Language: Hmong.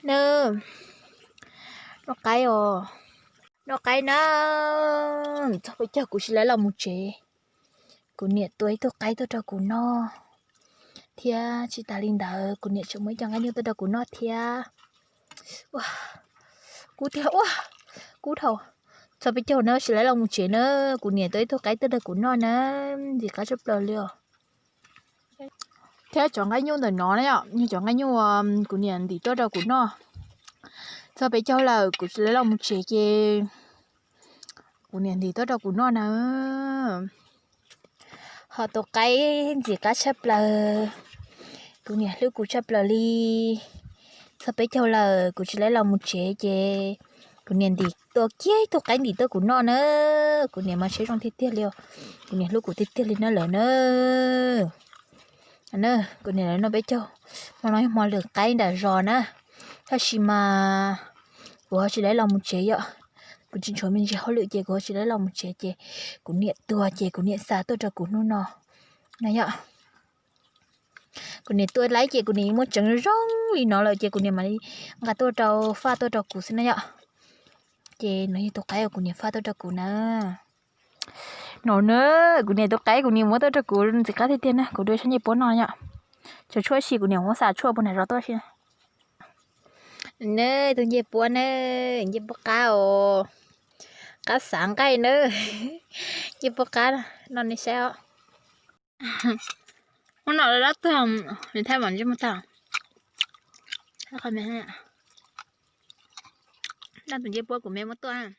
Na, noj qaib os, noj qaib na. Txog peb caug kuv tsis laiv los mus tsev, kuv niam tua ib tug qaib tuaj rau kuv noj, thiab tsis tas li ntawd kuv niam tseem muab ib co nqaij nyuj tuaj rau kuv noj thiab. Kub tiag ua, kub dhau. Txog peb caug na tsis laiv los mus tsev na, kuv niam tua ib tug qaib tuaj rau kuv noj na, ntxim qab tshaj plaws li os. Thiab cov nqaij nyuj ntawm no na yom, yog cov nqaij nyuj kuv niam ntim tuaj rau kuv noj. Txog peb caug lawm kuv tsis laiv los mus tsev ces kuv niam ntim tuaj rau kuv noj na. Ho tus qaib ntxim qab tshaj plaws, kuv niam hlub kuv tshaj plaws li. Txog peb caug lawm kuv tsis laiv los mus tsev ces kuv niam ntim tua kiag ib tug qaib ntim tuaj kuv noj na. Kuv niam mas siab zoo tiag tiag li os, kuv niam hlub kuv tiag tiag li na lawm na. Kuv niam lawv noj peb caug, hmo no yog hmo lwm qaib nram zos na, tab sis mas kuv ho tsis laiv los mus tsev yom. Kuv tsis tshuav me ntsis hauj lwm ces kuv ho tsis laiv los mus tsev ces kuv niam tuag ces kuv niam xa tuaj rau kuv hnub no na yom. Kuv niam tua laib ces kuv niam muab tseev zoo li no lawm ces kuv niam mam li nqa tuaj rau, faj tuaj rau kuv xwb na yom. Ces no yog tus qaib uas kuv niam faj tuaj rau kuv na. No na, kuv niam tus qaib kuv niam muab tuaj rau kuv ntxim qab tiag tiag na, kuv dua sab ncej puab no yom. Tshuav tshuaj si kuv niam muab xa tshuaj puag nram zos tuaj si. Ne, tus ncej puab ne, ncej puab qab os, qab xav nqaij na. Ncej puab qab no nej saib os. Ub no lab tuag, nws thaij mam ntsej muag tag. Dab tus ncej puab kuv me muab tuaj.